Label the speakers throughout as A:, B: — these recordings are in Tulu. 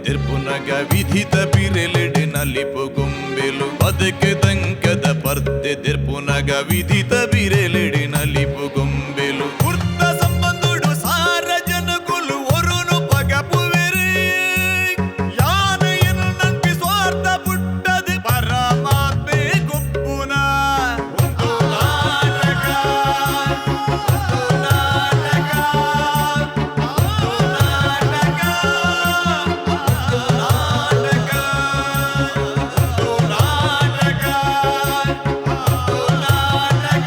A: ತೆರ್ಪುನಗ ವಿಧಿತ ಬಿರೆಲೆಡೆ ನಲಿಪು ಗೊಂಬೆಲು ಬದುಕು ದಂಕದ ಪರ್ದೆ ತೆರ್ಪುನಗ ವಿಧಿತ ಬಿರೆಲೆಡೆ ನಲಿಪು ಗೊಂಬೆಲು ಕುರ್ತ ಸಂಬಂಧುಡು ಸಾರ ಜನಕುಲು ಒರುನು ಪಗಪುವೆರು ಯಾನು ಎನ್ನು ನಂಬಿ ಸ್ವಾರ್ಥ ಪುಟ್ಟದು ಪರಮಾತ್ಮೆ ಗುಪ್ಪುನ ಒಂದು ನಾಟಕ ಒಂದು ನಾಟಕ ಒಂದು ನಾಟಕ ಒಂದು ನಾಟಕ ಒಂದು ನಾಟಕ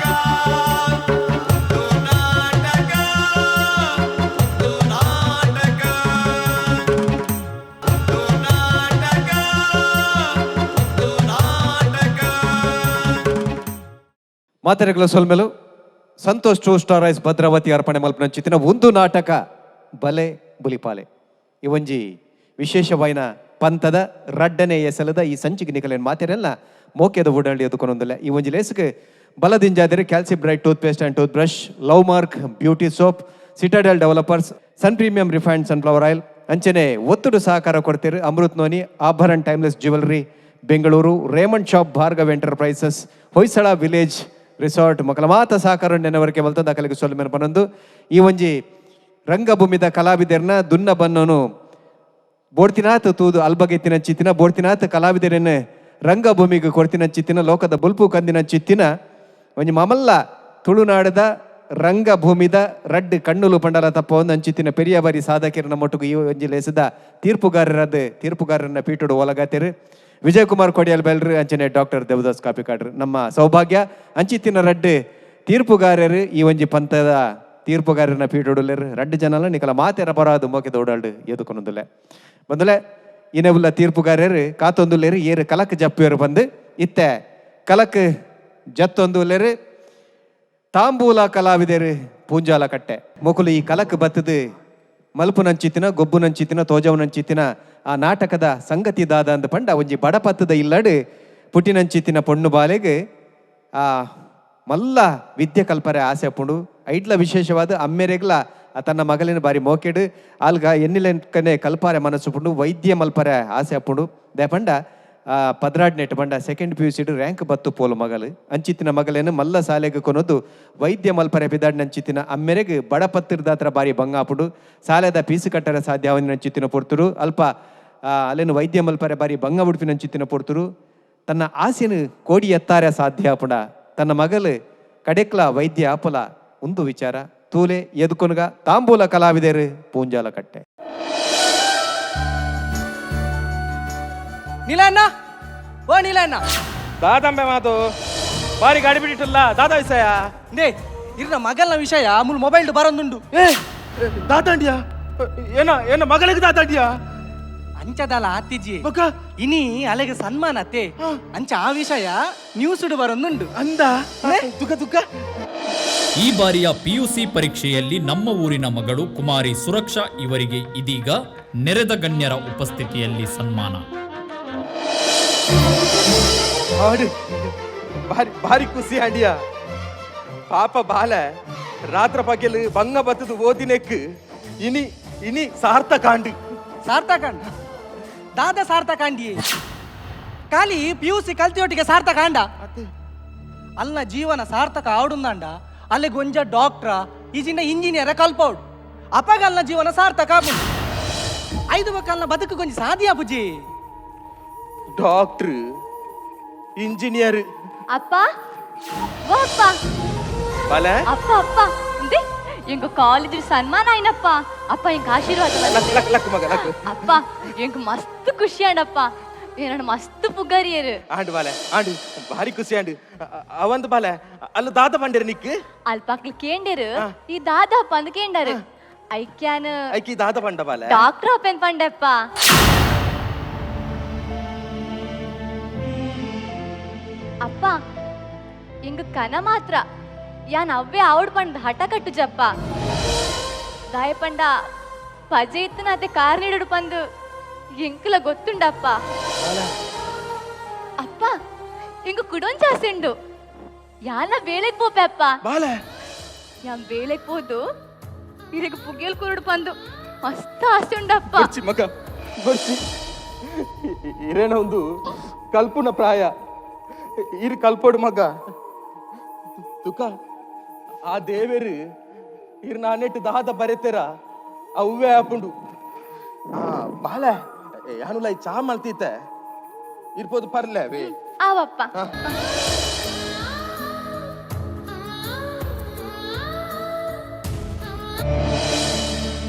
A: ಒಂದು ನಾಟಕ ಒಂದು ನಾಟಕ ಒಂದು ನಾಟಕ ಒಂದು ನಾಟಕ ಒಂದು ನಾಟಕ.
B: ಮಾತೆರೆಗಳ ಸೊಲ್ಮೆಲು Santosh to star ice Bhadravati ಅರ್ಪಣೆ ಮಲ್ಪನಂಚಿತ್ತಿನ ಒಂದು ನಾಟಕ ಬಲೆ ಬುಲಿಪಾಲೆ. ಇವೊಂಜಿ ವಿಶೇಷವಾಯಿನ ಪಂಥದ ರಡ್ಡನೆ ಎಸಲದ ಈ ಸಂಚಿಗೆ ನಿಕಲೇನು ಮಾತೆರೆಲ್ಲ ಮೋಕೆದ ಓಡಾಡಿ ಎದುಕೊಂಡೊಂದಿಲ್ಲ. ಈ ಒಂಜಿ ಲೇಸ್ಗೆ ಬಲದಿಂಜಾದರೆ Calci Bright tooth paste and tooth brush, Love Mark beauty soap, Citadel Developers, Sun Premium refined sunflower oil, ಅಂಚನೆ ಒತ್ತುಡು ಸಹಕಾರ ಕೊಡ್ತೀರಿ Amrit Noni, Abharan timeless jewellery Bengaluru, Raymond shop, Bhargav enterprises, Hoysala village resort ಮಕ್ಕಳ ಮಾತ ಸಹಕಾರ ನೆನವರಿಕೆ ಮಲ್ತಂದು ಅಕಲಿಗೆ ಸೊಲ್ಲ ಮೇಲೆ ಪನೊಂದು. ಈ ಒಂಜಿ ರಂಗಭೂಮಿದ ಕಲಾವಿದರ್ನ ದುನ್ನ ಬನ್ನೋನು ಬೋಡ್ತಿನಾಥ್ ತೂದು ಅಲ್ಬಗೆತ್ತಿನ ಚಿತ್ತಿನ ಬೋಡ್ತಿನಾಥ್ ಕಲಾವಿದರನ್ನ ರಂಗಭೂಮಿಗೆ ಕೊಡ್ತಿನ ಚಿತ್ತಿನ ಲೋಕದ ಬುಲ್ಪು ಕಂದಿನ ಚಿತ್ತಿನ ಒಂಜಿ ಮಮಲ್ಲ ತುಳುನಾಡದ ರಂಗಭೂಮಿದ ರಡ್ಡ್ ಕಣ್ಣುಲು ಪಂಡಲ ತಪ್ಪ ಒಂದು ಅಂಚಿತ್ತಿನ ಪೆರಿಯ ಬಾರಿ ಸಾಧಕಿರನ ಮೊಟ್ಟುಗು ಈ ಒಂಜಿ ಲೇಸದ ತೀರ್ಪುಗಾರರದ್ದು ತೀರ್ಪುಗಾರರನ್ನ ಪೀಟುಡು ಒಲಗಾತಿರು ವಿಜಯಕುಮಾರ್ ಕೊಡಿಯಲ್ ಬೆಲ್ರು ಅಂಚನೆ ಡಾಕ್ಟರ್ ದೇವದಾಸ್ ಕಾಪಿಕಾಡ್ರು. ನಮ್ಮ ಸೌಭಾಗ್ಯ ಅಂಚಿತ್ತಿನ ರಡ್ಡ್ ತೀರ್ಪುಗಾರರು ಈ ಒಂಜಿ ಪಂಥದ ತೀರ್ಪುಗಾರರನ್ನ ಪೀಟುಡುಲ್ಲೆರ್. ರಡ್ಡ್ ಜನಲ ನಿಕಲ ಮಾತೆರ ಪರಾದು ಮೋಕೆ ದೌಡಾಲ್ಡು ಎದುಕೊನೊಂದುಲ್ಲೆ ಬಂದುಲೆ. ಇನವುಲ್ಲ ತೀರ್ಪುಗಾರರು ಕಾತೊಂದುಲ್ಲೇರು ಏರು ಕಲಕ್ ಜಪ್ಪುವೆರು ಬಂದು. ಇತ್ತೆ ಕಲಕ್ ಜತ್ತೊಂದುಲ್ಲೇರು ತಾಂಬೂಲ ಕಲಾವಿದರು ಪೂಂಜಾಲ ಕಟ್ಟೆ ಮೊಕುಲು. ಈ ಕಲಕ್ ಬತ್ತದು ಮಲ್ಪುನಂಚಿತ್ತಿನ ಗೊಬ್ಬುನಂಚಿತ್ತಿನ ತೋಜವನಂಚಿತ್ತಿನ ಆ ನಾಟಕದ ಸಂಗತಿ ದಾದ ಅಂದ್ ಪಂಡ, ಒಂಜಿ ಬಡಪತ್ತದ ಇಲ್ಲಡು ಪುಟ್ಟಿನಂಚಿತ್ತಿನ ಪೊಣ್ಣು ಬಾಲೆಗ್ ಆ ಮಲ್ಲ ವಿದ್ಯೆ ಕಲ್ಪರೆ ಆಸೆ ಪುಂಡು. ಐಟ್ಲ ವಿಶೇಷವಾದ ಅಮ್ಮೆರೆಗ್ಲ ಆ ತನ್ನ ಮಗಲಿನ ಬಾರಿ ಮೋಕೆಡು ಆಲ್ಗ ಎನ್ನಿಲೆಕ್ಕನೆ ಕಲ್ಪಾರೆ ಮನಸ್ಸು ಪುಂಡು, ವೈದ್ಯ ಮಲ್ಪರೆ ಆಸೆ ಪುಂಡು. ದೇಪಂಡ 12 ನೆಟ್ ಪಂಡ ಸೆಕೆಂಡ್ ಪಿ ಯು ಸಿಡ್ ರ್ಯಾಂಕ್ ಬತ್ತು ಪೋಲು ಮಗಲು. ಅಂಚಿತ್ತಿನ ಮಗಲೇನು ಮಲ್ಲ ಸಾಲೆಗೆ ಕೊನೊದು ವೈದ್ಯ ಮಲ್ಪರೆ ಪಿದಾಡ್ ಅಂಚಿತ್ತಿನ ಅಮ್ಮೆರೆಗ್ ಬಡಪತ್ತಿರ್ದಾತ್ರ ಬಾರಿ ಬಂಗಾಪುಡು. ಸಾಲೆದ ಪೀಸು ಕಟ್ಟರೆ ಸಾಧ್ಯ ಅಂಚಿತ್ತಿನ ಪೊರ್ತುರು ಅಲ್ಪ ಅಲ್ಲೇನು ವೈದ್ಯ ಮಲ್ಪರೆ ಬಾರಿ ಬಂಗ ಉಡುಪಿನ ಅಂಚಿತ್ತಿನ ಪೊರ್ತುರು ತನ್ನ ಆಸೆನು ಕೋಡಿ ಎತ್ತಾರೆ ಸಾಧ್ಯ ಪುಂಡ ತನ್ನ ಮಗಲು ಕಡೆಕ್ಲ ವೈದ್ಯ ಆಪಲ ಒಂದು ವಿಚಾರ ತೂಲೆ ಎದುಕೊನುಗ ತಾಂಬೂಲ ಕಲಾವಿದರು ಪೂಂಜಾಲ ಕಟ್ಟೆ.
C: ನೀಲಣ್ಣ, ಓ ನೀಲಣ್ಣ.
D: ದಾದಂಬೆ ಮಾತು ಬಾರಿ ಗಾಡಿ ಬಿಟ್ಟಿಟ್ಟಲ್ಲ ದಾದಾ ವಿಷಯ.
C: ನೇ ಇರ್ನ ಮಗಲ್ನ ವಿಷಯ ಮುಲ್ ಮೊಬೈಲ್ ಬರಂದುಂಡು.
D: ಏ ದಾದಾಂಡಿಯಾ? ಏನ ಏನ ಮಗಳಿಗೆ ದಾದಾಂಡಿಯಾ?
C: ಅಂಚದಲ್ಲ ಆತಿಜಿ.
D: ಬೊಕ್ಕ?
C: ಇನಿ ಅಲೆಗೆ ಸನ್ಮಾನ ಅತ್ತೆ, ಅಂಚ ಆ ವಿಷಯ ನ್ಯೂಸ್ ಬರಂದುಂಡು.
D: ಅಂದ ತುಕ ತುಕ.
E: ಈ ಬಾರಿಯ ಪಿಯುಸಿ ಪರೀಕ್ಷೆಯಲ್ಲಿ ನಮ್ಮ ಊರಿನ ಮಗಳು ಕುಮಾರಿ ಸುರಕ್ಷಾ ಇವರಿಗೆ ಇದೀಗ ನೆರೆದ ಗಣ್ಯರ ಉಪಸ್ಥಿತಿಯಲ್ಲಿ ಸನ್ಮಾನ.
D: ಹಾಡು ಭಾರಿ ಭಾರಿ ಖುಷಿ ಆಂಡಿಯ. ಪಾಪ ಬಾಲ ರಾತ್ರ ಪಗೆಲು ಬಂಗ ಬತ್ತದು ಓದಿನೆಕ್ ಇನಿ ಇನಿ ಸಾರ್ಥಕ ಆಂಡು.
C: ಸಾರ್ಥಕ ಅಂಡ? ದಾದ ಸಾರ್ಥಕ ಅಂಡಿ? ಖಾಲಿ P U C ಕಲ್ತಿಯೊಟ್ಟಿಗೆ ಸಾರ್ಥಕ ಅಂಡ? ಅಲ್ಲ, ಜೀವನ ಸಾರ್ಥಕ ಆಡುಂದಂಡ ಅಲ್ಲಿ ಗೊಂಜ ಡಾಕ್ಟ್ರ ಈಜಿಂದ ಇಂಜಿನಿಯರ ಕಲ್ಪೌಡ್ ಅಪಗ ಅಲ್ಲ ಜೀವನ ಸಾರ್ಥಕ ಆಪುಂಡು. ಐದು ಬಕ್ಕಲ್ನ ಬದುಕು ಕೊಂಚ ಸಾದಿಯಾ ಬುಜ್ಜಿ.
D: Doctor engineer.
F: அப்பா, வாப்பா.
D: ಬಾಲೆ.
F: அப்பா அப்பா, இந்த எங்க காலேஜ் சன்மானம் ஆயினப்பா. அப்பா, எங்க ஆசீர்வாதம்
D: ಲಕ್
F: பண்ணுங்க.
D: ಲಕ್ ಲಕ್ ಮಗ ಲಕ್.
F: அப்பா, எனக்கு மஸ்து குஷியானப்பா. என்னோட மஸ்து புகரியரு.
D: ಆಂಡು ಬಾಲೆ ಆಂಡು, ಭಾರಿ ಖುಷಿ ಆಂಡು. ಅವಂದು ಬಾಲೆ ಅಲ್ಲ ದಾದ ಬಂಡಿರ ನಿಕ್?
F: ಅಲ್ಪಾಕ್ಲು ಕೇಂಡರು, ಈ ದಾದಾಪ್ಪ ಅಂದ್ ಕೇಂಡರು. ಐಕ್ಯಾನ
D: ಐಕಿ ದಾದ ಬಂಡ ಬಾಲೆ?
F: டாக்டர் அப்பன் பண்டப்பா. அப்பா, எங்க ಕನ ಮಾತ್ರ ಯಾನ್ ಅವ್ವೆ ಆವಡ್ ಪಂಡ್ ಹಠ ಕಟ್ಟುಜಪ್ಪ. ದಾಯಪಂಡ ಪಜೆ ಇತ್ತನ ಅತ್ತೆ ಕಾರ್ನಿಡು ಪಂದು ಎಂಕುಲ ಗೊತ್ತುಂಡಪ್ಪ. ಅಪ್ಪ, ಎಂಗು ಕುಡೊಂಚಾಸೆಂಡು ಯಾನ ಬೇಲೆಗ್ ಪೋಪೆ ಅಪ್ಪ.
D: ಬಾಲೆ.
F: ಯಾನ್ ಬೇಲೆಗ್ ಪೋದು ಇರೆಗ್ ಪುಗೆಲ್ ಕುರುಡು ಪಂದು ಮಸ್ತ್ ಆಸೆ ಉಂಡಪ್ಪ.
D: ಬರ್ಚಿ ಮಗ. ಬರ್ಚಿ ಇರೇನ ಒಂದು ಕಲ್ಪುನ ಪ್ರಾಯ ಇರು ಕಲ್ಪೋಡು ಮಗ ತುಕ ಆ ದೇವೆರು ಇರು ನಾನೆಟ್ಟು ದಾದ ಬರೆತೆರ ಅವ್ವೇ ಆಪುಂಡು. ಆ ಬಾಲ ಯಾನುಲ ಚಾ ಮಲ್ತೀತೆ ಇರ್ಬೋದು ಪರ್ಲೆ ಅವೇ.
F: ಆವಪ್ಪ.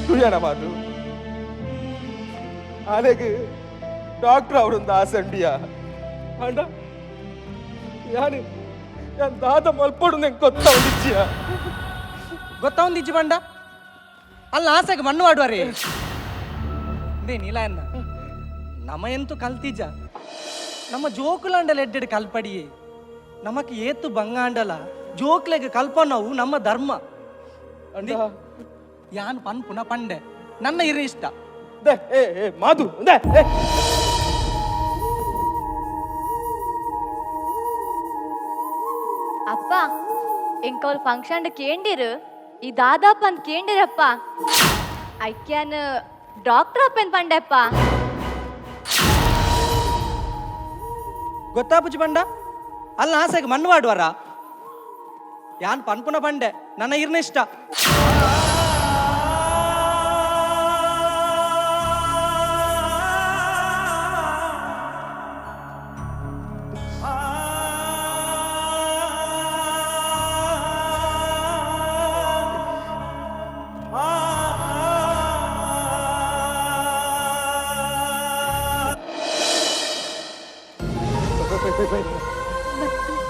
D: ತುಯ್ಯಣ ಮಾತು ಆಲೆಗ್ ಡಾಕ್ಟರ್ ಅವರೊಂದು ಆಸೆ ಉಂಡಿಯ ಅಂಡ ಯಾನು ಯಾನ್ ದಾದ ಮಲ್ಪೊಡು ನೆಂಗೆ ಗೊತ್ತ ಒಂದಿಚ್ಚಿಯ.
C: ಗೊತ್ತಾ ಒಂದಿಜ್ಜಿ ಬಂಡ ಅಲ್ಲ ಆಸೆಗೆ ಮಣ್ಣು ಮಾಡುವರೇ they ನೀಲ ಎನ್ನ ನಮ ಎಂತು ಕಲ್ತಿಜ ನಮ್ಮ ಜೋಕುಲಾಂಡಲ ಎಡ್ಡೆಡ್ ಕಲ್ಪಡಿಯೇ ನಮಕ್ ಏತು ಬಂಗಾಂಡಲ ಜೋಕ್ಲೆಗ್ ಕಲ್ಪನವು ನಮ್ಮ ಧರ್ಮ.
D: ಅಂಡ
C: ಯಾನ್ ಪನ್ಪುನ ಪಂಡೆ ನನ್ನ ಇರು ಇಷ್ಟ.
D: ದೆ ಏ ಏ ಮಾಧು ದೆ ಏ.
F: ಅಪ್ಪ ಎಂಕೌಲ್ ಫಂಕ್ಷನ್ ಕೇಂಡಿರು ಈ ದಾದಾಪ ಅಂತ ಕೇಂಡಿರಪ್ಪ ಐಕ್ಯಾನ್ ಡಾಕ್ಟರ್ ಅಪ್ಪನ್ ಪಂಡೆಪ್ಪ.
C: ಗೊತ್ತಾ ಪುಜಿ ಬಂಡ ಅಲ್ಲ ಆಸೆಗೆ ಮಣ್ಣು ಮಾಡುವರ ಯಾನ್ ಪನ್ಪುನ ಪಂಡೆ ನನ್ನ ಇರ್ನ ಇಷ್ಟ.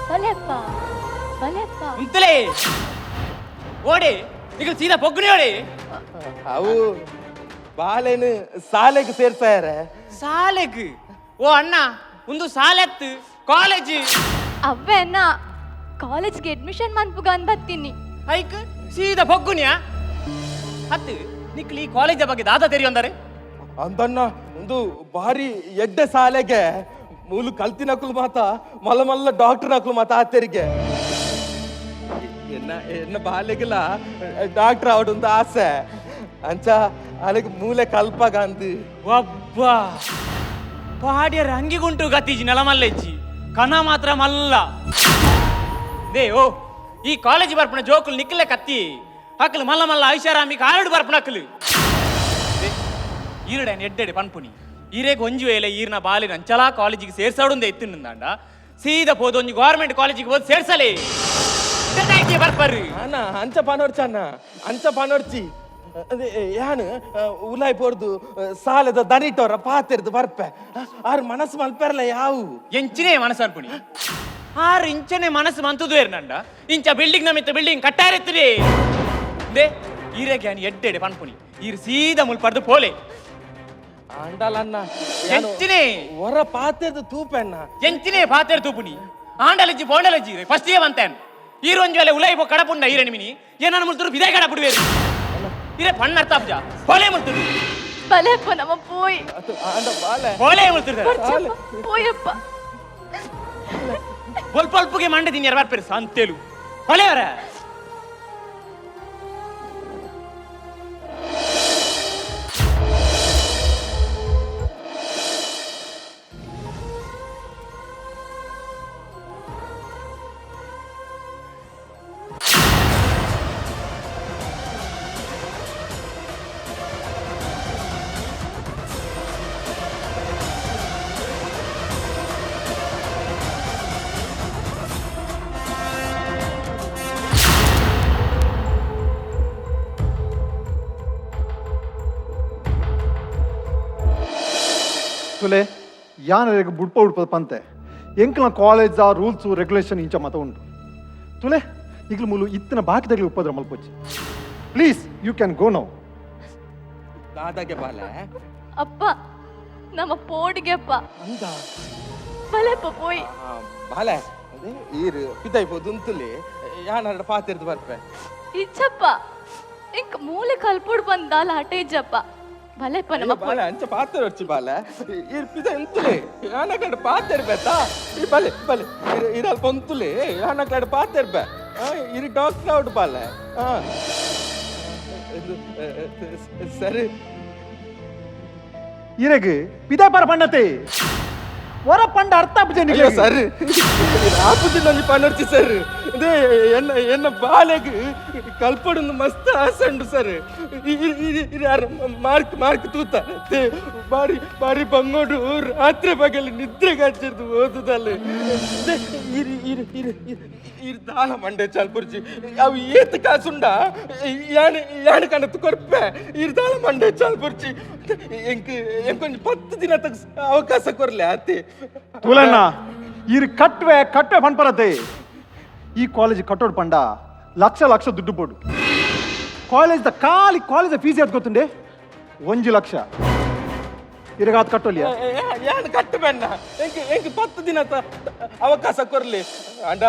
F: ಬಲೆಪ್ಪ ಬಲೆಪ್ಪ.
G: ಉಂತಲೇ ಓಡಿ ಈಗ ಸೀದಾ ಪೊಗ್ಗುನಿ ಓಡಿ.
D: ಅವು ಬಾಲೆನು ಸಾಲೆಗ್ ಸೇರ್ಸಾಯಾರೆ.
G: ಸಾಲೆಗ್ ಓ ಅಣ್ಣ ಒಂದು ಸಾಲೆತ್ತು ಕಾಲೇಜ್.
F: ಅವ್ವೆ ಅಣ್ಣ ಕಾಲೇಜ್ಗೆ ಅಡ್ಮಿಷನ್ ಮನ್ಪುಗ ಅಂದ್ ಬತ್ತೀನಿ.
G: ಐಕ್ ಸೀದಾ ಪೊಗ್ಗುನಿಯಾ ಹತ್ತು ನಿಕ್ಲಿ ಈ ಕಾಲೇಜ್ ಬಗ್ಗೆ ದಾದ ತೆರಿಯೊಂದರೆ.
D: ಅಂದಣ್ಣ ಒಂದು ಭಾರಿ ಎಡ್ಡೆ ಸಾಲೆಗೆ ಮೂಲು ಕಲ್ತಿನಕುಲು ಮಾತ ಮಲ್ಲ ಮಲ್ಲ ಡಾಕ್ಟರ್ ನಕಲು ಮಾತ ಆತರಿಗೆ ಎನ್ನ ಎನ್ನ ಬಾಲೆಗೆಲ್ಲ ಡಾಕ್ಟರ್ ಆವಡೊಂದು ಆಸೆ ಅಂಚ ಅಲೆಗ್ ಮೂಲೆ ಕಲ್ಪಗ ಅಂದು.
G: ಒಬ್ಬ ಪಾಡ್ಯರ ಅಂಗಿಗುಂಟು ಗತಿಜಿ ನೆಲಮಲ್ಲೆಜ್ಜಿ ಕನ ಮಾತ್ರ ಮಲ್ಲ they ಓ ಈ ಕಾಲೇಜ್ ಬರ್ಪಣ ಜೋಕುಲು ನಿಕ್ಕಲೆ ಕತ್ತಿ ಅಕ್ಕಲು ಮಲ್ಲ ಮಲ್ಲ ಐಷಾರಾಮಿ ಕಾರಡು ಬರ್ಪಣ ಅಕ್ಕಲು ಈರಡೆ ಎಡ್ಡೆಡೆ ಪನ್ಪುನಿ ಈರೇಗ್ ಒಂಜಿ ವೇಳೆ ಈರ್ನ ಬಾಲಿನ ಅಂಚಲಾ ಕಾಲೇಜಿಗೆ ಸೇರ್ಸಾಡುಂದೆ ಇತ್ತಿಂದಾಂಡ ಸೀದಾ ಪೋದು ಒಂಜಿ ಗೌರ್ಮೆಂಟ್ ಕಾಲೇಜಿಗೆ ಹೋದ್ ಸೇರ್ಸಲೆ ಬರ್ಪರ್ರಿ.
D: ಅಣ್ಣ ಅಂಚ ಪಾನೊರ್ಚ ಅಣ್ಣ ಅಂಚ ಪಾನೊರ್ಚಿ ಅದೇ ಯಾನು ಉಲಾಯ್ ಪೋರ್ದು ಸಾಲದ ದನಿಟೋರ ಪಾತೆರ್ದು ಬರ್ಪೆ ಆರು ಮನಸ್ಸು ಮಲ್ಪೆರಲ್ಲ ಯಾವು.
G: ಎಂಚಿನೇ ಮನಸ್ಸು ಅನ್ಪುನಿ ಆರು ಇಂಚನೆ ಮನಸ್ಸು ಮಂತುದು ಏರ್ನಂಡ ಇಂಚ ಬಿಲ್ಡಿಂಗ್ ನಮಿತ್ತ ಬಿಲ್ಡಿಂಗ್ ಕಟ್ಟಾರೆತ್ತಿರಿ they ಈರೆಗೆ ಯಾನ್ ಎಡ್ಡೆಡೆ ಪನ್ಪುನಿ ಈರ್ ಸೀದಾ ಮುಲ್ಪರ್ದು ಪೋಲೆ.
D: ಆಂಡಲನ್ನ
G: ಎಂಚಿನೇ
D: ಹೊರ ಪಾತೆರ್ದು ತೂಪೆಣ್ಣ.
G: ಎಂಚಿನೇ ಪಾತೆರ್ ತೂಪುನಿ ಆಂಡಲಜ್ಜಿ ಪೋಂಡಲಜ್ಜಿ ಫಸ್ಟ್ ಇಯರ್ ಬಂತೇನ್ ಈರ್ ಒಂಜಿ ವೇಳೆ ಉಲೈ ಪೋ ಕಡಪುಂಡ ಈರಣಿ ಮಿನಿ ಏನನ್ನ ಮುಲ್ತುರು ಬಿದೆ ಕಡಪುಡುವೇರು ಇರೆ ಪಣ್ಣ ಅರ್ಥ ಆಪುಜ ಪೋಲೆ ಮುಲ್ತುರು.
F: ಬಲೆಪ್ಪ ನಮ್ಮ ಪೋಯ್.
D: ಆಂಡ ಬಾಲೆ
G: ಪೋಲೆ ಮುಲ್ತುರು.
F: ಬರ್ಚಪ್ಪ ಪೋಯಪ್ಪ.
G: ಬೊಲ್ಪೊಲ್ಪುಗೆ ಮಂಡೆ ತಿನ್ಯರ ಬರ್ಪೇರು ಸಂತೇಲು ಪೋಲೆ ಅವರ.
H: ತುಲೆ ಯಾನರೆಗ್ ಬುಡ್ಪ ಉಡ್ಪ ಪಂತೆ ಎಂಕ್ಲ ಕಾಲೇಜ್ ಆ ರೂಲ್ಸು ರೆಗ್ಯುಲೇಷನ್ ಇಂಚ ಮತ ಉಂಟು ತುಲೆ ಈಗಲೂ ಮೂಲು ಇತ್ತಿನ ಬಾಕಿದಾಗಲಿ ಉಪದ್ರ ಮಲ್ಪೊಚ್ಚಿ please you can go now.
D: ದಾದಾಗೆ ಬಾಲೆ.
F: ಅಪ್ಪ ನಮ್ಮ ಪೋಡಿಗೆಪ್ಪ.
D: ಅಂದ
F: ಬಲೆಪ್ಪ ಪೋಯ್.
D: ಬಾಲೆ ಅದೇ ಈರು ಪಿತಾಯಿ ಪೋದು ಉಂತುಲಿ ಯಾನರ ಪಾತೆರ್ದು ಬರ್ಪೆ.
F: ಇಜ್ಜಪ್ಪ ಇಂಕ್ ಮೂಲೆ ಕಲ್ಪುಡ್ ಬಂದಾಲ ಆಟ ಇಜ್ಜಪ್ಪ ಬಲೆಪ್ಪ ನಮ್ಮ
D: ಬಾಲೆ ಅಂಚ ಪಾತೆರ್ ಬಾಲೆ ಈರ್ ಪಿತಾಯಿ ಉಂತುಲಿ ಯಾನ ಕಡೆ ಪಾತೆರ್ಬೇತಾ ಈ ಬಲೆ ಬಲೆ ಇರು ಇರು ಅಲ್ಪ ಉಂತುಲಿ ಯಾನ ಕಡೆ ಪಾತೆರ್ಬೆ ಇರು ಡಾಕ್ಟರ್ ಔಟ್ ಬಾಲೆ. ಹಾ ಸರಿ.
H: ಇರೆಗ್ ಪಿದಾಪರ ಪಂಡತೆ ವರ ಪಂಡ ಅರ್ಥ ಆಪುಜೆ
D: ಅಯ್ಯೋ ಸರ್, ಆಪುಜಿ ಒಂಜಿ ಪನೊರ್ಚಿ ಸರ್. ಅದೇ ಎನ್ನ ಎನ್ನ ಬಾಲೆಗ್ ಕಲ್ಪಡೊಂದು ಮಸ್ತ್ ಆಸೆ ಉಂಡು ಸರ್. ಯಾರು ಮಾರ್ಕ್ ಮಾರ್ಕ್ ತೂತ ಬಾರಿ ಬಾರಿ ಬಂಗೋಡು, ರಾತ್ರಿ ಪಗಲು ನಿದ್ರೆ ಕಚ್ಚಿರ್ದು ಓದುದಲ್ಲ. ಇರು ಇರು ಇರು ಇರು ದಾಲ ಮಂಡೆ ಚಾಲ್ಪುರ್ಚಿ, ಅವು ಏತ್ ಕಾಸುಂಡ ಯಾನ್ ಯಾನ್ ಕಣತ್ ಕೊರ್ಪೆ. ಇರು ದಾಲ ಮಂಡೆ ಚಾಲ್ಪುರ್ಚಿ, ಎಂಕ್ ಎಂಕೊಂಜಿ 10 ದಿನ ತಗ ಅವಕಾಶ ಕೊರ್ಲೆ ಆತೆ.
H: ತುಲಣ್ಣ ಇರು ಕಟ್ವೆ ಕಟ್ವೆ ಪನ್ಪರತೆ. ಈ ಕಾಲೇಜ್ ಕಟ್ಟೋಡು ಪಂಡ ಲಕ್ಷ ಲಕ್ಷ ದುಡ್ಡು ಬೋಡು. ಕಾಲೇಜ್ the ಖಾಲಿ ಕಾಲೇಜ್ ಫೀಸ್ ಯಾವ್ದು ಗೊತ್ತುಂಡೆ? 1 ಲಕ್ಷ. ಇರಗಾತ್ ಕಟ್ಟೋಲಿಯ
D: ಯಾನ್ ಕಟ್ಟಬೇಡ, ಎಂಕ್ ಎಂಕ್ 10 ದಿನ ಅವಕಾಶ ಕೊರ್ಲಿ. ಅಂಡ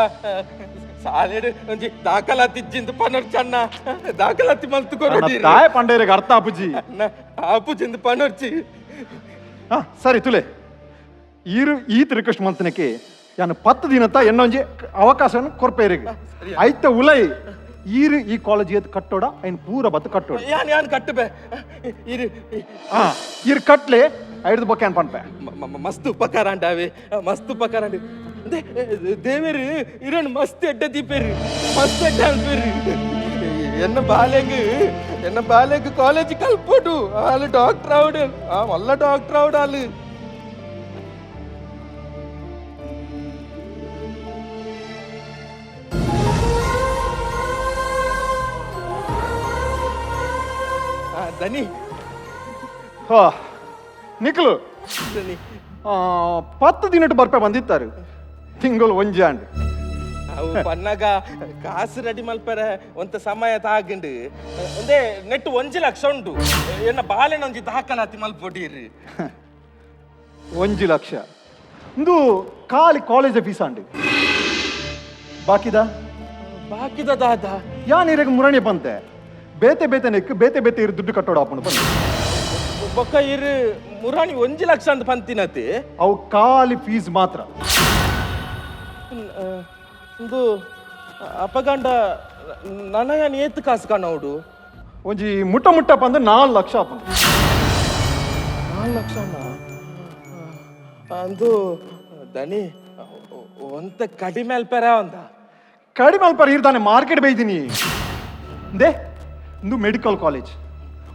D: ಸಾಲೆಡ್ ಒಂಜಿ ದಾಖಲಾತಿ ಇಜ್ಜಿಂದು ಪನೊರ್ಚಿ ಅಣ್ಣ, ದಾಖಲಾತಿ ಮಲ್ತು ಕೊರೊಡಿ.
H: ತಾಯ ಪಂಡ ಇರಗ ಅರ್ಥ ಆಪುಜಿ.
D: ಆಪುಜಿಂದು ಪನೊರ್ಚಿ.
H: ಹಾ ಸರಿ ತುಲೆ, ಈರು ಈತ ರಿಕ್ವೆಸ್ಟ್ ಮಂತನಕ್ಕೆ ಯಾನು 10 ದಿನತ ಎನ್ನೊಂಜಿ ಅವಕಾಶವನ್ನು ಕೊರ್ಪೆ ಇರಗ. ಐತ ಉಲೈ ಈರು ಈ ಕಾಲೇಜ್ ಎದ್ದು ಕಟ್ಟೋಡ, ಐನ್ ಪೂರ ಬತ್ತು ಕಟ್ಟೋಡ.
D: ಯಾನ್ ಯಾನ್ ಕಟ್ಟಬೆ ಇರು.
H: ಹಾ ಇರು ಕಟ್ಲೆ ಐದು ಬೊಕ್ಕೆ ಅನ್ ಪನ್ಪೆ.
D: ಮಸ್ತ್ ಉಪಕಾರ ಅಂಡಾವೆ, ಮಸ್ತ್ ಉಪಕಾರ ಅಂಡ್. ದೇವೇರು ಇರನ್ ಮಸ್ತ್ ಎಡ್ಡ ದೀಪೇರು, ಮಸ್ತ್ ಎಡ್ಡ ಅನ್ಪೇರು. ಎನ್ನ ಬಾಲೆಗ್ ಎನ್ನ ಬಾಲೆಗ್ ಕಾಲೇಜ್ ಕಲ್ಪೋಡು, ಆಲು ಡಾಕ್ಟರ್ ಆವಡು, ಆ ಮಲ್ಲ ಡಾಕ್ಟರ್ ಆವಡು ಆಲು. ದನಿ
H: ಹಾ ನಿಕ್ಲು
D: ದನಿ
H: 10 ದಿನಟ್ಟು ಬರ್ಪೆ ಬಂದಿತ್ತಾರೆ, ತಿಂಗಳು ಒಂಜಿ ಆಂಡ್.
D: ಅವು ಪನ್ನಾಗ ಕಾಸು ರೆಡಿ ಮಲ್ಪರೆ ಒಂತ ಸಮಯ ತಾಗಂಡು. ಒಂದೇ ನೆಟ್ಟು 1 ಲಕ್ಷ ಉಂಟು. ಎನ್ನ ಬಾಲೆನ ಒಂಜಿ ದಾಖಲಾತಿ ಮಲ್ಪೊಡಿರಿ.
H: 1 ಲಕ್ಷ ಇಂದು ಖಾಲಿ ಕಾಲೇಜ್ ಫೀಸ್ ಆಂಡ್. ಬಾಕಿದ
D: ಬಾಕಿದ ದಾದ
H: ಯಾನ್ ಇರಗ ಮುರಣಿ ಬಂತೆ ಬೇತೆ ಬೇತೆ ನೆಕ್ ಬೇತೆ ಬೇತೆ ಇರು ದುಡ್ಡು ಕಟ್ಟೋಡ ಆಪುಂಡು ಬಂದು.
D: ಬೊಕ್ಕ ಇರು ಮುರಾಣಿ 1 ಲಕ್ಷ ಅಂತ ಪಂತಿನತೆ.
H: ಅವು ಖಾಲಿ ಫೀಸ್ ಮಾತ್ರ.
D: ಇಂದು ಅಪಗಂಡ ನನಯಾನ್ ಏತ್ ಕಾಸು ಕಾಣೋಡು?
H: ಒಂಜಿ ಮುಟ್ಟ ಮುಟ್ಟ ಬಂದು 4 ಲಕ್ಷ ಆಪುಂಡು.
D: 4 ಲಕ್ಷ ಅಂದು ದನಿ ಒಂತ ಕಡಿಮೆ ಅಲ್ಪರ ಅಂದ.
H: ಕಡಿಮೆ ಅಲ್ಪರ ಇರ್ತಾನೆ ಮಾರ್ಕೆಟ್ ಬೈದಿನಿ. They ಇಂದು ಮೆಡಿಕಲ್ ಕಾಲೇಜ್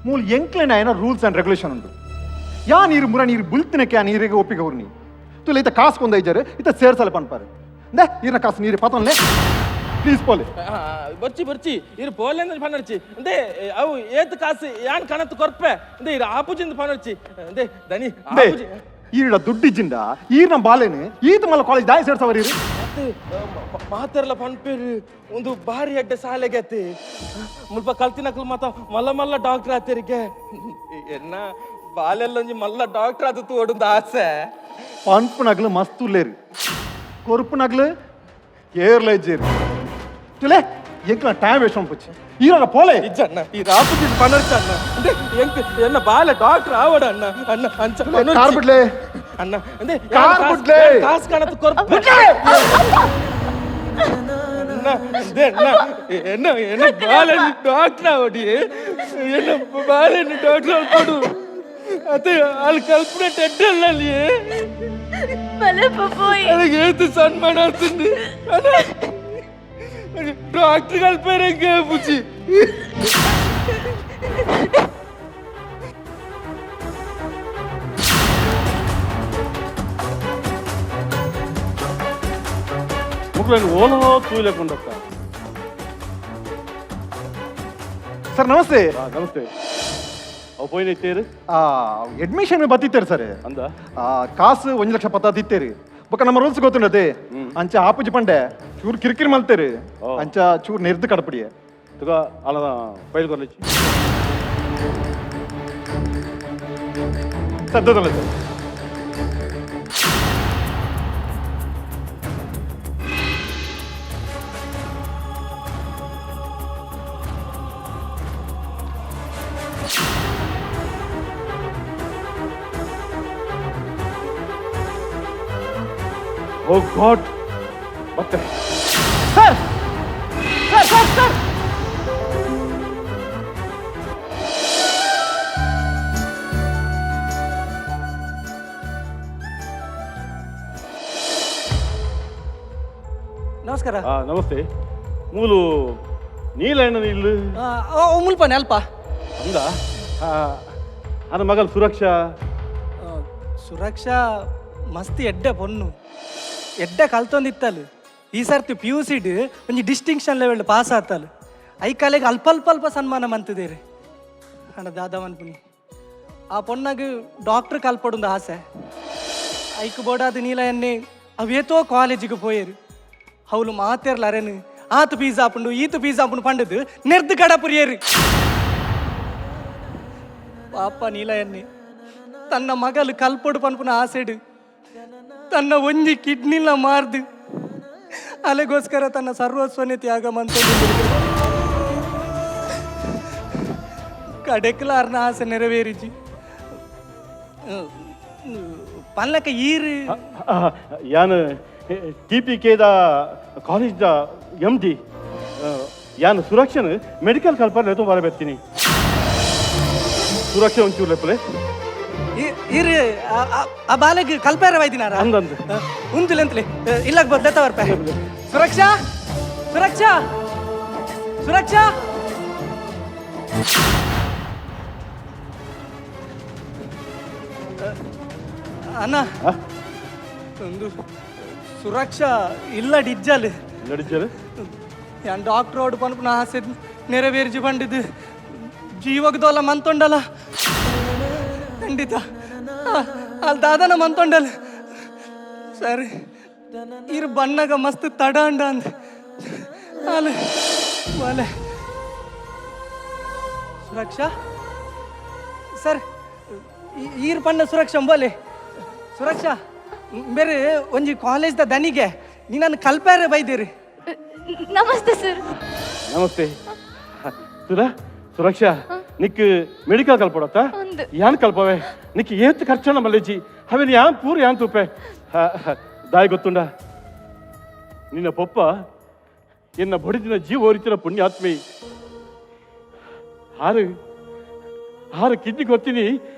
H: ಮೂಲ ಎಂಕ್ಲೆನ ಏನ ರೂಲ್ಸ್ ಆ್ಯಂಡ್ ರೆಗ್ಯುಲೇಷನ್ ಉಂಟು. ಯಾ ನೀರು ಮುರ ನೀರು ಬುಲ್ತಿನಕ್ಕೆ ಆ ನೀರಿಗೆ ಒಪ್ಪಿಗೆ ಅವ್ರು ನೀ ತುಲೆ ಈತ ಕಾಸು ಕೊಂದ ಇದ್ದಾರೆ ಈತ ಸೇರ್ಸಲೆ ಪನ್ಪಾರೆ. They ಈರ್ನ ಕಾಸು ನೀರು ಪತನ್ಲೆ ಪ್ಲೀಸ್ ಪೋಲೆ.
D: ಬರ್ಚಿ ಬರ್ಚಿ ಇರು ಪೋಲೆ ಅಂದ್ರೆ ಪನರ್ಚಿ. ಅಂದೆ ಅವು ಏತ್ ಕಾಸು ಯಾನ್ ಕಣತ್ ಕೊರ್ಪೆ. ಅಂದೆ ಇರು ಆಪುಜಿಂದ ಪನರ್ಚಿ. ಅಂದೆ ದನಿ
H: they ಈರ್ಡ ದುಡ್ಡಿಜ್ಜಿಂದ ಈರ್ನ ಬಾಲೆನು ಈತ ಮಲ್ಲ ಕಾಲೇಜ್ ದಾಯ ಸೇರ್ಸವರಿ ಇರು.
D: ಮಾತೆರ್ಲ ಪನ್ಪೇರು ಒಂದು ಬಾರಿ ಅಡ್ಡ ಸಾಲೆಗತ್ತೆ ಮುಲ್ಪ ಕಲ್ತಿನಕಲ್ ಮಾತ ಮಲ್ಲ ಮಲ್ಲ ಡಾಕ್ಟರ್ ಆತರಿಗೆ. ಎನ್ನ ಬಾಲೆಲ್ಲ ಒಂಜಿ ಮಲ್ಲ ಡಾಕ್ಟರ್ ಆದ ತೋಡುಂದು ಆಸೆ.
H: ಪನ್ಪುನಗ್ಲು ಮಸ್ತ್ ಉಲ್ಲೇರು, ಕೊರ್ಪುನಗ್ಲು ಏರ್ಲ ಇಜ್ಜೇರು. ತುಲೆ ಎಂಕ್ಲ ಟೈಮ್ ವೇಸ್ಟ್ ಮನ್ಪುಚ್ಚಿ ಈರ ಪೋಲೆ.
D: ಇಜ್ಜಣ್ಣ ಈ ರಾಪುಜಿಂದ ಪನರ್ಚ ಅಣ್ಣ. ಅಂದೆ ಎಂಕ್ ಎನ್ನ ಬಾಲೆ ಡಾಕ್ಟರ್ ಆವಡ ಅಣ್ಣ ಅಣ್ಣ ಅಂಚ
H: ಕಾರ್ ಬಿಡ್ಲೆ
D: ಅಣ್ಣ. ಅಂದೆ
H: ಕಾರ್ ಬಿಡ್ಲೆ.
D: ಕಾಸು ಕಾಣತ್ ಕೊರ್ಪೆ ಅಣ್ಣ. ಅಂದೆ ಅಣ್ಣ ಎನ್ನ ಎನ್ನ ಬಾಲೆನ್ ಡಾಕ್ಟರ್ ಆವಡಿ, ಎನ್ನ ಬಾಲೆನ್ ಡಾಕ್ಟರ್ ಆವಡು. ಅದೇ ಅಲ್ಲಿ ಕಲ್ಪನೆ ಟೆಟ್ಟಲ್ಲ ಅಲ್ಲಿ
F: ಬಲೆ ಪಪ್ಪೋಯ್.
D: ನನಗೆ ಏತು ಸನ್ಮಾನ ಆಗ್ತದೆ ಡಾಕ್ಟರ್ ಕಲ್ಪನೆ ಬುಜ್ಜಿ.
I: ಮುಕ್ಳನ್ನು ಓಲೋ ತೂಲೆಕೊಂಡತ್ತ.
H: ಸರ್ ನಮಸ್ತೆ.
I: ನಮಸ್ತೆ. ಅವು ಪೋಯಿನ ಇತ್ತೇರು?
H: Admission ಬತ್ತಿತ್ತೇರು sir.
I: ಅಂದ
H: ಕಾಸು 1 ಲಕ್ಷ ಪತ್ತ ತಿತ್ತೇರು. ಬೊಕ್ಕ ನಮ್ಮ ರೂಲ್ಸ್ ಗೊತ್ತುಂಡತೆ ಅಂಚ ಆಪುಜಿ ಪಂಡೆ ಚೂರು ಕಿರಿಕಿರಿ ಮಲ್ತೇರು, ಅಂಚ ಚೂರು ನೆರ್ದು ಕಡಪಡಿಯೆ.
I: ತುಗ ಅಲ್ಲ ಫೈಲ್ ಕೊರ್ಲಿಚ್ಚಿ.
H: ಸದ್ದದಲ್ಲ ಸರ್.
I: ಓ ಗಾಡ್, ಮತ್ತೆ
H: ಸರ್ ಸರ್ ಸರ್ ಸರ್.
C: ನಮಸ್ಕಾರ.
I: ನಮಸ್ತೆ. ಮೂಲು ನೀಲಣ್ಣ ಇಲ್ಲು?
C: ಮುಲ್ಪನೆ ಅಲ್ಪ.
I: ಅಂದ ಅನ್ನ ಮಗಲ್ ಸುರಕ್ಷಾ.
C: ಸುರಕ್ಷಾ ಮಸ್ತ್ ಎಡ್ಡೆ ಪೊನ್ನು, ಎಡ್ಡೆ ಕಲ್ತೊಂದಿತ್ತಲು. ಈ ಸರ್ತಿ ಪಿ ಯು ಸಿಡ್ ಒಂಜಿ ಡಿಸ್ಟಿಂಕ್ಷನ್ ಲೆವೆಲ್ ಪಾಸ್ ಆತಲು. I ಕಾಲೆಗೆ ಅಲ್ಪ ಅಲ್ಪ ಅಲ್ಪ ಸನ್ಮಾನ ಮಂತಿದ್ದೀರಿ. ಅಣ್ಣ ದಾದ ಮನ್ಪುನಿ, ಆ ಪೊಣ್ಣಗ್ ಡಾಕ್ಟ್ರ್ ಕಲ್ಪೊಡುಂದು ಆಸೆ. ಐಕ್ ಬೋಡಾದ ನೀಲ ಎನ್ನೆ ಅವೇತೋ ಕಾಲೇಜಿಗೆ ಪೋಯೇರು. ಅವಳು ಮಾತೇರ್ಲ ಅರೇನು ಆತು ಪೀಸ್ ಆಪುಂಡು ಈತು ಪೀಸ್ ಆಪುಂಡು ಪಂಡದು ನೆರ್ದು ಕಡಪುರಿಯೇರು. ಪಾಪ ನೀಲ ಎನ್ನೆ ತನ್ನ ಮಗಲು ಕಲ್ಪೊಡು ಪನ್ಪುನ ಆಸೆಡು ತನ್ನ ಒಂಜಿ ಕಿಡ್ನಿಲ ಮಾರ್ದು ಅಲೆಗೋಸ್ಕರ ತನ್ನ ಸರ್ವಸ್ವನೇ ತ್ಯಾಗ ಮಂತ ಕಡೆಕ್ಲಾರ್ನ ಆಸೆ ನೆರವೇರಿಜಿ. ಪಲ್ಲಕ ಈರು
I: ಯಾನ್ ಟಿ ಪಿ ಕೆದ ಕಾಲೇಜ್ದ ಎಮ್ ಡಿ. ಯಾನ್ ಸುರಕ್ಷನ್ ಮೆಡಿಕಲ್ ಕಲ್ಪರ್ ಲೇತೋ ಬರ ಬೆತ್ತೀನಿ. ಸುರಕ್ಷೆ ಒಂಚೂರು ಲೆಪ್ಪಲೆ.
C: ಇರು ಆ ಬಾಲೆಗ್ ಕಲ್ಪೇರ ವೈದಿನಾರ
I: ಅಂದಂದು
C: ಉಂತುಲೆಂತಲೆ ಇಲ್ಲಕ್ ಬದ್ಲೆ ತವರ್ಪೆ. ಸುರಕ್ಷಾ ಸುರಕ್ಷಾ ಸುರಕ್ಷಾ. ಅಣ್ಣ ಒಂದು ಸುರಕ್ಷಾ ಇಲ್ಲ ಡಿಜ್ಜಲ್
I: ಡಿಜ್ಜಲ್
C: ಯಾನ್ ಡಾಕ್ಟರ್ ಓಡು ಪನ್ಪುನ ಆಸೆ ನೆರವೇರ್ಜಿ ಬಂಡಿದ್ದು ಜೀವಗದೋಲ ಮಂತೊಂಡಲ ಖಂಡಿತ ಅಲ್ಲಿ ದಾದನ ಮಂತೊಂಡಲ್. ಸರಿ ಇರ್ ಬಣ್ಣಗ ಮಸ್ತ್ ತಡಾಂಡ ಅಂದ ಅಲ್ಲಿ ಒಲೆ. ಸುರಕ್ಷಾ ಸರ್ ಈರ್ ಪಣ್ಣ ಸುರಕ್ಷಾ ಬೋಲೆ. ಸುರಕ್ಷಾ ಬೇರೆ ಒಂಜಿ ಕಾಲೇಜ್ದ ದನಿಗೆ ನೀನನ್ನು ಕಲ್ಪಾರೆ ಬೈದಿರಿ.
F: ನಮಸ್ತೆ ಸರ್.
I: ನಮಸ್ತೆ ಸುರಾ. ಸುರಕ್ಷಾ ನಿಕ್ ಮೆಡಿಕಲ್ ಕಲ್ಪಡತ್ತ ಯಾನ್ ಕಲ್ಪವೆ ನಿಕ್ ಏತ್ ಖರ್ಚಣ ಮಲ್ಲೇಜಿ ಅವೇನು ಯಾನ್ ಪೂರ್ ಯಾನ್ ತೂಪೆ ದಾಯಿ ಗೊತ್ತುಂಡ ನಿನ್ನ ಪೊಪ್ಪ ಎನ್ನ ಬಡಿದಿನ ಜೀವ ಓರಿತಿನ ಪುಣ್ಯಾತ್ಮಿ. ಆರು ಆರು ಕಿಡ್ನಿ ಗೊತ್ತೀನಿ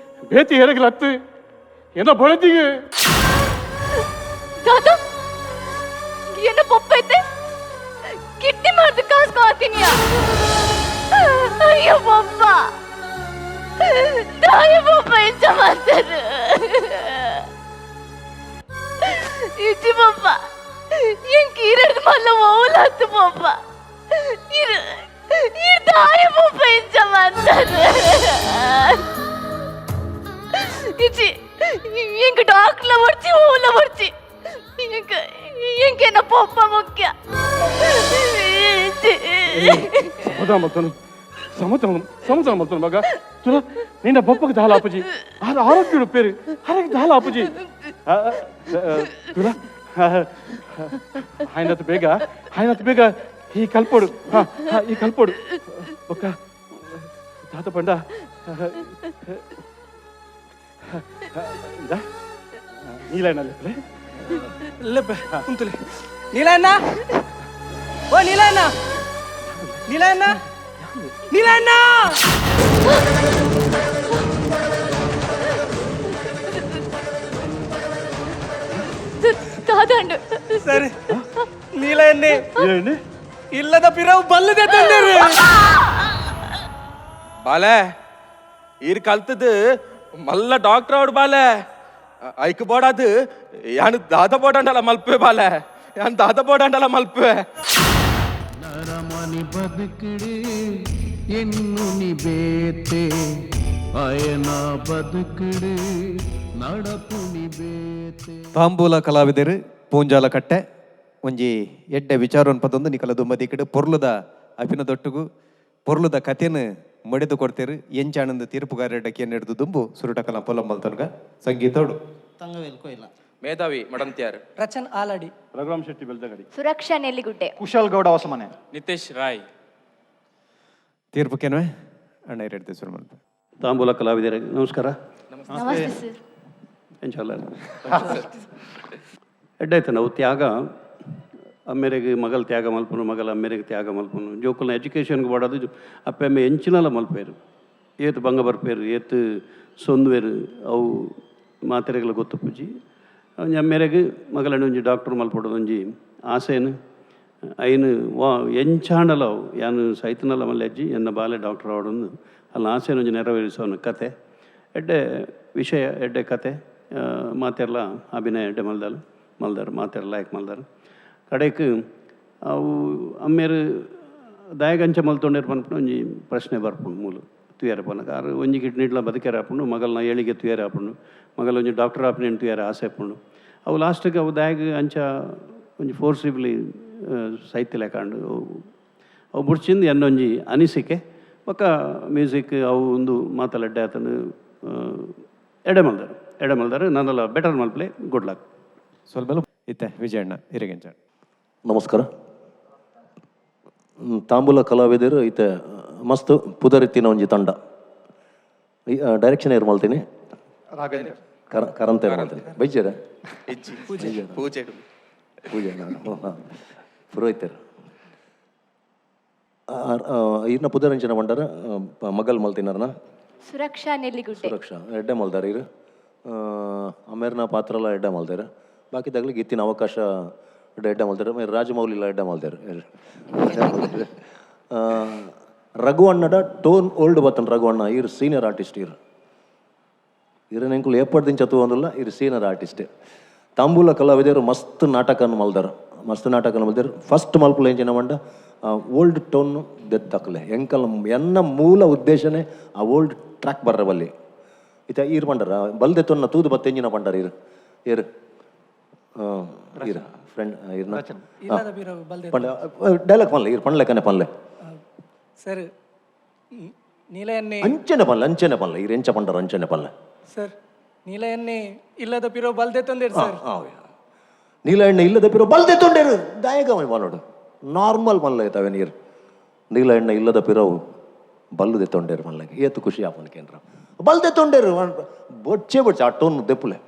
I: ಬೇತಿ ಹೇರಗಲತ್ತು ಎನ್ನ ಬಡದಿಗೆ.
F: ದಾದಾ ಎನ್ನ ಪೊಪ್ಪ ಐತೆ ಕಿಡ್ನಿ ಮಾರ್ದು ಕಾಸ್ಕೊತೀನಿ. ಅಯ್ಯೋ ಪಪ್ಪ ದಾಯ ಪಪ್ಪ ಎಂಚ ಮಾಡ್ತಾರೆ ಇಜ್ಜಿ ಪಪ್ಪ ಎಂಕ್ ಈರಡ್ದು ಮಲ್ಲ ಓಲಾತು ಪಪ್ಪ ಇರು ಇರ್ ದಾಯ ಪಪ್ಪ ಎಂಚ ಮಾಡ್ತಾರೆ ಇಜ್ಜಿ ಎಂಕ್ ಡಾಕ್ಟ್ಲ ಬರ್ಚಿ ಓಲ ಬರ್ಚಿ ಎಂಕ್ ಎಂಕ್ ಎನ್ನ ಪಪ್ಪ ಮುಖ್ಯ.
I: ಸಮಾಧಾನ ಮಾಡ್ತಾನು ಸಮಾಧಾನ ಸಮಾಧಾನ ಮಾಡ್ತಾನು ಮಗ. ತುಲ ನಿನ್ನ ಬಪ್ಪಗೆ ದಾಲ ಅಪ್ಪಜಿ ಆರ ಆರೋಗ್ಯ ಪೇರು ಆರೋಗ್ಯ ದಾಲ ಅಪ್ಪಜಿ ತುಲ ఆయనతో ಬೇಗ ఆయనతో ಬೇಗ ಈ ಕಲ್ಪೋಡು ಈ ಕಲ್ಪೋಡು ಒಕ್ಕ ತಾತ ಪಂಡ ನೀಲಣ್ಣ ಲೆಪ್ಪಲೆ
C: ಲೆಪ್ಪೆ ಕುಂತಲೆ. ನೀಲಣ್ಣ ಓ ನೀಲಣ್ಣ ನೀಲಣ್ಣ ನೀಲಣ್ಣ.
F: ದಾದಾಂಡು
C: ಸರಿ ನೀಲಣ್ಣೆ ಇಲ್ಲದ ಪಿರವು ಬಲ್ಲದೆ ತಂದಿರಿ.
D: ಬಾಲೆ ಈರ್ ಕಲ್ತದ್ದು ಮಲ್ಲ ಡಾಕ್ಟರ್ ಅವಡು ಬಾಲೆ ಐಕ್ ಬೋಡಾದು ಯಾನು ದಾದ ಬೋಡಂಡಲ ಮಲ್ಪೆ ಬಾಲೆ ಯಾನ್ ದಾದ ಬೋಡಂಡಲ ಮಲ್ಪೆ.
J: ನರಮನಿ ಬದುಕಿಡಿ ಎನ್ನು ನಿಬೇತೆ ಅಯನ ಬದುಕಿಡಿ ನಡಪು ನಿಬೇತೆ.
B: ತಾಂಬೂಲ ಕಲಾವಿದರು ಪೂಂಜಾಲ ಕಟ್ಟೆ ಒಂಜಿ ಎಡ್ಡೆ ವಿಚಾರ ಪದೊಂದು ನಿಕಲ ದುಮ್ಮದಿಕ್ಕಡು ಪೊರ್ಲುದ ಅಭಿನದೊಟ್ಟುಗು ಪೊರ್ಲುದ ಕಥೆನು ಮಡಿದು ಕೊಡ್ತೇರು. ಎಂಚಾಣಂದು ತೀರ್ಪುಗಾರ ಹಿಡಿದು ದುಂಬು ಸುರುಟಕಲ ಪೊಲಂ ಮಲ್ತನ್ಗ ಸಂಗೀತೋಡು.
C: ತಂಗವೇಲ್ ಕೊಯ್ಲ
D: ಮೇಧಾವಿ ಮಡಂತ್ಯಾರ್
C: ರಚನ್ ಆಲಡಿ
I: ರಘುರಾಮ್ ಶೆಟ್ಟಿ ಬೆಲ್ದಗಡಿ
F: ಸುರಕ್ಷಾ ನೆಲ್ಲಿಗುಡ್ಡೆ
H: ಕುಶಾಲ್ ಗೌಡ ಹೊಸಮನೆ
G: ನಿತೇಶ್ ರಾಯ್.
B: ತೀರ್ಪುಕೇನ್ವೆ ಅಣ್ಣ ಎರಡು ಶುರು ಮಾಡ್ತಾರೆ.
K: ತಾಂಬೂಲ ಕಲಾವಿದರಿಗೆ ನಮಸ್ಕಾರ.
F: ನಮಸ್ತೆ ಸರ್.
K: ಎಂಚಲ್ಲ ಎಡ್ಡಾಯ್ತು ನಾವು ತ್ಯಾಗ ಅಮ್ಮೆರೆಗೆ ಮಗಲ್ ತ್ಯಾಗ ಮಲ್ಪನು ಮಗಲ ಅಮ್ಮೆರೆಗೆ ತ್ಯಾಗ ಮಲ್ಪನು ಜೋಕುಲ್ನ ಎಜುಕೇಷನ್ಗೆ ಬಾಡೋದು ಅಪ್ಪೆ ಅಮ್ಮೆ ಎಂಚಿನಲ ಮಲ್ಪೇರು ಏತ್ ಬಂಗ ಬರ್ಪೇರು ಏತ್ ಸೊಂದುವೇರು ಅವು ಮಾತೆರೆಗಳ ಗೊತ್ತು ಪೂಜಿ ಒಂಜಿ ಅಮ್ಮೆರೆಗೆ ಮಗಲಣ್ಣ ಒಂಜಿ ಡಾಕ್ಟರ್ ಮಲ್ಪಡೋದು ಒಂಜಿ ಆಸೆನು ಐನು ವಾ ಎಂಚಾಂಡಲ ಯಾನು ಸೈತನಲ ಮಲ್ಲೆಜ್ಜಿ ಎನ್ನ ಬಾಲೆ ಡಾಕ್ಟರ್ ಆವಡೊಂದು ಅಲ್ಲ ಆಸೆನ ಒಂಜಿ ನೆರವೇರಿಸೋನು ಕತೆ ಎಡ್ಡೆ ವಿಷಯ ಎಡ್ಡೆ ಕತೆ ಮಾತೆರ್ಲ ಅಭಿನಯ ಎಡ್ಡೆ ಮಲ್ದಾಲು ಮಲ್ದಾರು ಮಾತೆರ್ಲ ಲಾಯಕ್ ಮಲ್ದಾರು ಕಡೆಕ್ ಅವು ಅಮ್ಮೇರು ದಾಯಗಂಚ ಮಲ್ತೊಂಡೇರು ಪನ್ಪುನ ಒಂಜಿ ಪ್ರಶ್ನೆ ಬರ್ಪುಂಡು ಮೂಲು ತುಯರೆ ಪನ್ನಗ ಆರು ಒಂಜಿ ಕಿಡ್ನಿಡ್ಲ ಬದುಕೆರೆ ಆಪುಂಡು ಮಗಲ್ನ ಏಳಿಗೆ ತುಯರೆ ಆಪುಂಡು ಮಗಲ ಒಂಜಿ ಡಾಕ್ಟರ್ ಆಪಿನ ತುಯರೆ ಆಸೆ ಆಪುಂಡು ಅವು ಲಾಸ್ಟಿಗೆ ಅವು ದಾಯಗ ಅಂಚ ಒಂಜಿ ಫೋರ್ಸಿಬ್ಲಿ ಸೈತ್ಯ ಲೆಕ್ಕಂಡು ಅವು ಬುಡ್ಚಿಂದು ಎನ್ನೊಂಜಿ ಅನಿಸಿಕೆ ಬೊಕ್ಕ ಮ್ಯೂಸಿಕ್ ಅವು ಒಂದು ಮಾತಲ್ಲ ಎಡ್ಡೆ ಆತನು ಎಡೆ ಮಲ್ದಾರು ಎಡೆ ಮಲ್ದಾರು ನಾನೆಲ್ಲ ಬೆಟರ್ ಮಲ್ಪ್ಲೆ ಗುಡ್ ಲಕ್.
B: ಸ್ವಲ್ಪ ಇತ್ತೆ ವಿಜಯಣ್ಣ ಇರಗೆಂಚ.
L: ನಮಸ್ಕಾರ. ತಾಂಬೂಲ ಕಲಾವಿದರು ಇತ್ತೆ ಮಸ್ತ್ ಪುದರಿತ್ತಿನ ಒಂಜಿ ತಂಡ. ಡೈರೆಕ್ಷನ್ ಏರ್ ಮಲ್ತೀನಿ ಕರಂತ ಏರ್ ಮಲ್ತೀನಿ ಬೈಜರ
D: ಪೂಜೆ
L: ಪೂಜೆ ಪುರೋಹಿತರು ಈರ್ನ ಪುದರಂಚನ ಪಂಡರ ಮಗಲ್ ಮಲ್ತಿನಾರನ
F: ಸುರಕ್ಷಾ ನೆಲ್ಲಿಗುಡ್ಡೆ.
L: ಸುರಕ್ಷಾ ಎಡ್ಡೆ ಮಲ್ದಾರ ಇರು ಅಮೇರ್ನ ಪಾತ್ರಲ ಎಡ್ಡೆ ಮಲ್ದಾರ ಬಾಕಿ ತಗ್ಲಿಕ್ಕೆ ಇತ್ತಿನ ಅವಕಾಶ ಎಡ್ಡೆ ಮಲ್ದಾರ ಮೇರ್ ರಾಜಮೌಲಿಲ ಎಡ್ಡೆ ಮಲ್ದಾರ. ರಘು ಅಣ್ಣಡ ಟೋನ್ ಓಲ್ಡ್ ಬತ್ತನ್ ರಘು ಅಣ್ಣ ಇರ್ ಸೀನಿಯರ್ ಆರ್ಟಿಸ್ಟ್ ಇರ್ ಇರನೆಂಕುಲು ಏಪಡ್ ದಿಂಚ ತೂವೊಂದುಲ್ಲ ಇರ್ ಸೀನಿಯರ್ ಆರ್ಟಿಸ್ಟ್. ತಾಂಬೂಲ ಕಲಾವಿದರು ಮಸ್ತ್ ನಾಟಕನ್ ಮಲ್ದಾರ ಮಸ್ತ್ ನಾಟಕನ್ ಮಲ್ದಾರ. ಫಸ್ಟ್ ಮಲ್ಪುಲ ಎಂಚಿನ ಮಂಡ ಓಲ್ಡ್ ಟೋನ್ ದೆತ್ತಕ್ಲೆ ಎಂಕಲ್ ಎನ್ನ ಮೂಲ ಉದ್ದೇಶನೇ ಆ ಓಲ್ಡ್ ಟ್ರ್ಯಾಕ್ ಬರ್ರ ಬಲ್ಲಿ ಇತ ಈರ್ ಪಂಡರ ಬಲ್ದೆ ತೊನ್ನ ತೂದು ಬತ್ತ ಎಂಜಿನ ಪಂಡರ ಇರ್ ಇರ್ ಇರ್ ಫ್ರೆಂಡ್ ಇರ್ನ ಪಂಡ ಡೈಲಾಗ್ ಪನ್ಲೆ ಇರ್ ಪನ್ಲೆಕನೆ ಪನ್ಲೆ
C: ಸರ್ ನೀಲಯನ್ನೇ
L: ಅಂಚನೆ ಪನ್ಲೆ ಅಂಚನೆ ಪನ್ಲೆ ಇರ್ ಎಂಚ ಪಂಡರ ಅಂಚನೆ ಪನ್ಲೆ
C: ಸರ್ ನೀಲಯನ್ನೇ ಇಲ್ಲದ ಪಿರೋ ಬಲ್ದೆ ತೊಂದೇರು ಸರ್.
L: ನೀಲ ಎಣ್ಣೆ ಇಲ್ಲದ ಪಿರೋ ಬಲ್ದೆ ತೊಂಡೇರು ದಾಯಕಮೈ ಪನ್ನೋಡು ನಾರ್ಮಲ್ ಪನ್ಲೆ ತವೆ ನೀರು ನೀಲ ಎಣ್ಣೆ ಇಲ್ಲದ ಪಿರವು ಬಲ್ಲುದೆ ತೊಂಡೇರು ಮಲ್ಲಗೆ ಏತು ಖುಷಿ ಆಪನ್ ಕೇಂದ್ರ ಬಲ್ದೆ ತೊಂಡೇರು ಬೊಚ್ಚೆ ಬೊಚ್ಚೆ ಆ ಟೋನ್ ದೆಪ್ಪುಲೆ.